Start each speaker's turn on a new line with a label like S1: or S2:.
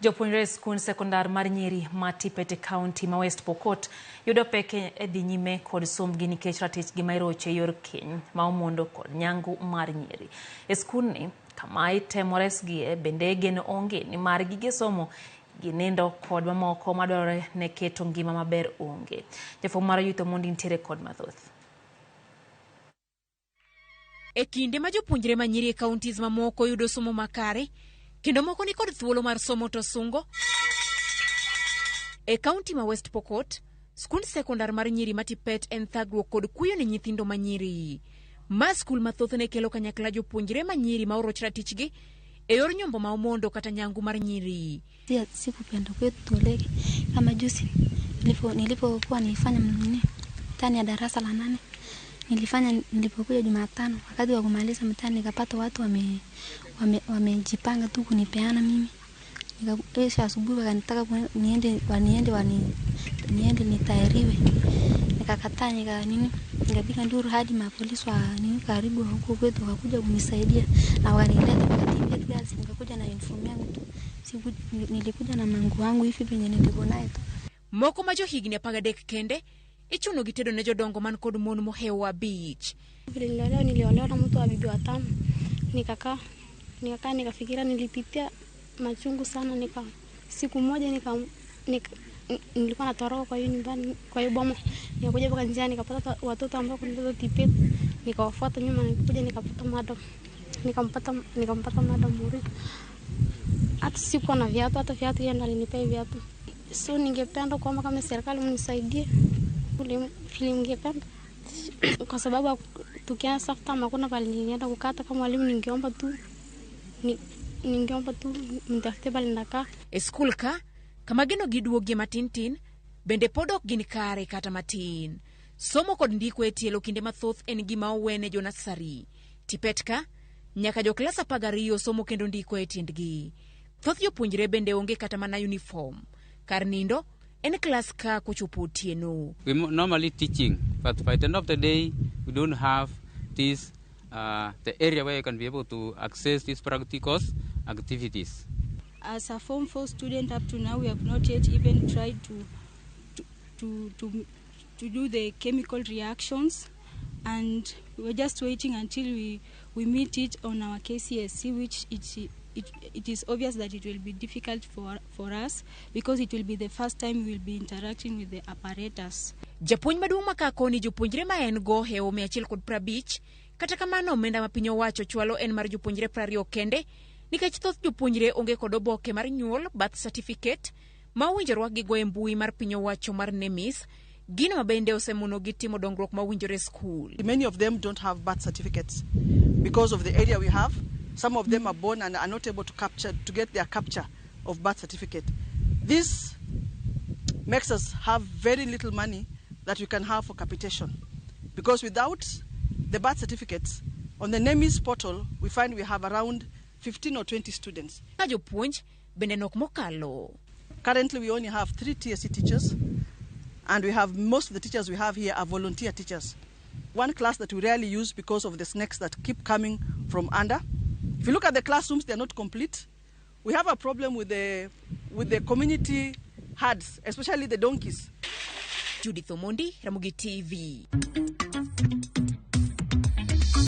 S1: Jopuonjre e skund sekondar mar nyiri ma Tipet e kaunti ma West Pokot yudo pek e dhi nyime kod sombgi nikech ratichgi ma irocho e yor keny ma omondo kod nyangu mar nyiri. E skundni kama itemo resgie bende geno onge nimar gige somo gi nindo kod mamoko madwarore ne keto ngima maber onge. Jafwambo mar Youth Omondi nitiere kod mathoth.
S2: E kinde ma jopuonjre ma nyiri e counties mamoko yudo somo makare kendo moko ni kod thuolo mar somo to sungo, e kaunti ma West Pokot, skund sekondar mar nyiri ma Tipet en thagruok kod kuyo ne nyithindo ma nyiri. Ma skul ma thothne kelo kanyakla jopuonjre ma nyiri ma oroch ratichgi e yor nyombo ma omondo kata nyangu mar nyiri.
S3: Sikupenda kwetu tuoleke kama juzi nilipokuwa nilifanya nini mtihani ya darasa la nane nilifanya nilipokuja Jumatano wakati wa kumaliza mtihani nikapata watu wamejipanga wame tu kunipeana mimi. Nikakesha asubuhi wakanitaka niende waniende wani niende nitairiwe. Nikakataa nika nini nikapiga nduru hadi mapolisi wa nini karibu huko kwetu wakakuja kunisaidia na wakanileta kwa Tipet Girls. Nikakuja na uniform yangu tu. Siku, nilikuja na manguo yangu hivi venye nilikuwa nayo tu.
S2: Moko ma johigni 13 kende ichuno gi tedo ne jodongo man kod mon mohewo 5.
S4: Vile niliolewa, niliolewa na mtu wa bibi watano. Nikakaa nikafikiria, nilipitia machungu sana. Nika siku moja nika nilikuwa natoroka kwa hiyo nyumbani, kwa hiyo boma. Nikakuja mpaka njiani nikapata watoto ambao kuna watoto Tipet. Nikawafuata nyuma, nikakuja nikapata madam. Nikampata madam Muri. Hata sikuwa na viatu, hata viatu yeye ndo alinipea viatu. So ningependa kwamba kama serikali mnisaidie vile ningependa. Kwa sababu tukianza safta hakuna pale ningeenda kukata kama mwalimu, ningeomba tu mtafute pale nakaa.
S2: E skul ka kama geno gi duogie matin tin bende pod ok gin kare kata matin. Somo kod ndiko e tielo kinde mathoth en gima owene jo nasari. Tipet ka nyaka jo klas 12 somo kendo ndiko e tiendgi. Thoth jopuonjre bende onge kata mana uniform. Kar nindo en klas ka kochopo otieno.
S5: We normally teaching, but by the end of the day we don't have this the area where you can be able to access these practical activities.
S6: As a Form 4 student up to now, we have not yet even tried to do the chemical reactions, and we're just waiting until we meet it on our KCSE, which it is obvious that it will be difficult for us because it will be the first time we will be interacting with the apparatus.
S2: Japuonj maduong' ma ka koni jopuonjre ma en go hewo 150, kata kamano omenda ma piny owacho chwalo en mar jopuonjre 20 kende nikech thoth jopuonjre onge kod oboke mar nyuol, birth certificate, ma owinjo rwakgi go e mbui mar piny owacho mar NEMIS, gino ma bende osemonogi timo dongruok ma owinjore e skul.
S7: Many of them don't have birth certificates because of the area we have. Some of them are born and are not able to get their capture of birth certificate. This makes us have very little money that we can have for capitation, because without the birth certificates on the NEMIS portal, we find we have around 15 or 20 students.
S2: Ka jopuonj bende nok mokalo.
S7: Currently, we only have 3 TSC teachers, and we have most of the teachers we have here are volunteer teachers. One class that we rarely use because of the snakes that keep coming from under. If you look at the classrooms, they are not complete. We have a problem with the community herds, especially the donkeys.
S2: Judith Omondi, Ramogi TV.